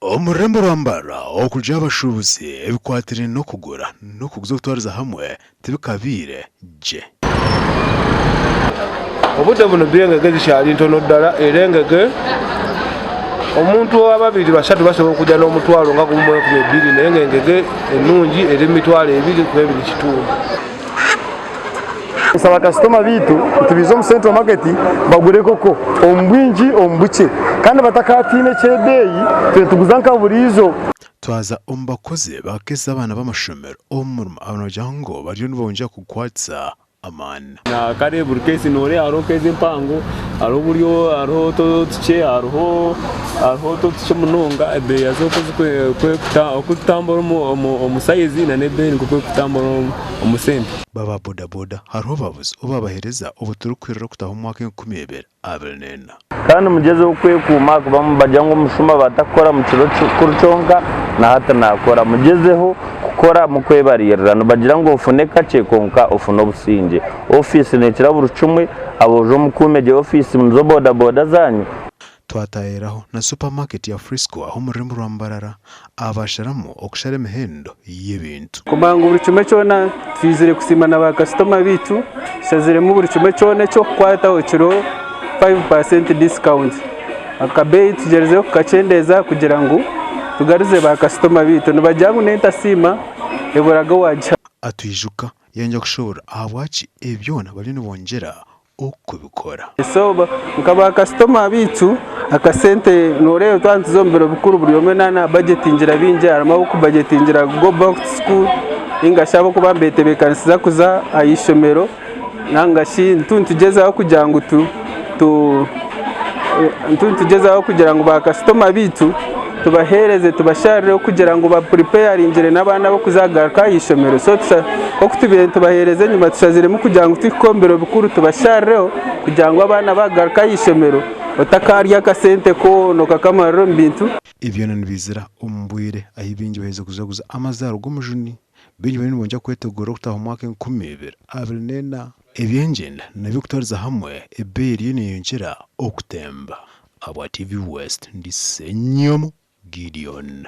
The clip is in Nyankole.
Omu rurembo rwa Mbarara okurugira aha bashuubuzi ebikwatiraine n'okugura n'okuguza okutwariza hamwe tibikabaire gye. Obudde buno byo engege zikyali ntono ddala era engege omuntu ababiri basatu basobola okugya n'omutwalo nga gumu mu enkumi ebbiri naye nga engege ennungi eri mu mitwalo ebiri ku ebiri kitundu. Nsaba kasitoma baitu nti baije omu Central Market bagure enkoko omu bwingi omu bukye kandi batakatiina eky'ebeeyi itwe nituguza nka buriijo. Twaza omu bakozi bakeza abaana b'amashomero omu murimo aba nibagira ngu bariyo nibongyera kukwatisa amaani. Kare buri keesi nooreeba hariho keesi empango, hariho oburyo hariho otukye hariho hariho otukye munonga ebeeyi yaazo oku zikutambura omu sayizi n'ebeeyi nikwo erikutambura omu sente. Baba bodaboda hariho babuze obu babahereza obu turikwirira kutaha omu mwaka 2024. Kandi mugyezeho kwekuuma ahakuba nibagira ngu omushuma batakukora mu kiro kikuru kyonka, na hati naakora. Mugyezeho kukora mukwebariirira. Nibagira ngu ofune kakye kwonka ofune obusingye. Ofiisi neekira buri kimwe, aboojo mukuume gye ofiisi nizo bodaboda zaanyu. Twatahiraho na supermarket ya Frisco aho omu rurembo rwa Mbarara aha basharamu okushara emihendo y'ebintu. Kumanya ngu buri kimwe kyona twizire kusiima na bakasitoma baitu, tushaziremu buri kimwe kyona eky'okukwataho kiriho 5% discount. Akabeeyi tugyerizeho kukakyendeeza kugira ngu tugaruze bakasitoma baitu. Nibagira ngu n'entasiima eburaga owaagiha. Atwijuka yayongyera kushoboorora ahabwaki ebi byona bariyo nibongyera okubikora. So nka ba kasitoma baitu akasente noreeba twaba nituza omu biro bikuru buri omwe naaba nabajetingira bingi harimu abarikubajetingira go back to school ningashi abarikuba nibetebekanisiza kuza aha ishomero ningashi nitugyezaho kugira ngu tu tu nitugyezaho kugira ngu ba kasitoma baitu tubaheereze tubasharireho kugira ngu bapuripeyaringire n'abaana ab'okuzagaruka aha ishomero. So nk'oku tubaire nitubaheereza enyima tushaziremu kugira ngu tuhike omu biro bikuru tubasharireho kugira ngu abaana baagaruka aha ishomero otakaarya akasente koona okakamarira omu bintu. Ebi byona nibiizira omu bwire ahu baingi baherize kujaguza amazaarwa g'omujuni. Baingi bariyo nibongyera kwetegura okutaaha omu mwaka 2024. Eby'engyenda n'eby'okutwariza hamwe ebeeyi eriyo neyeyongyera okutemba. Ahabwa TV West, ndi Ssenyomo Gideon.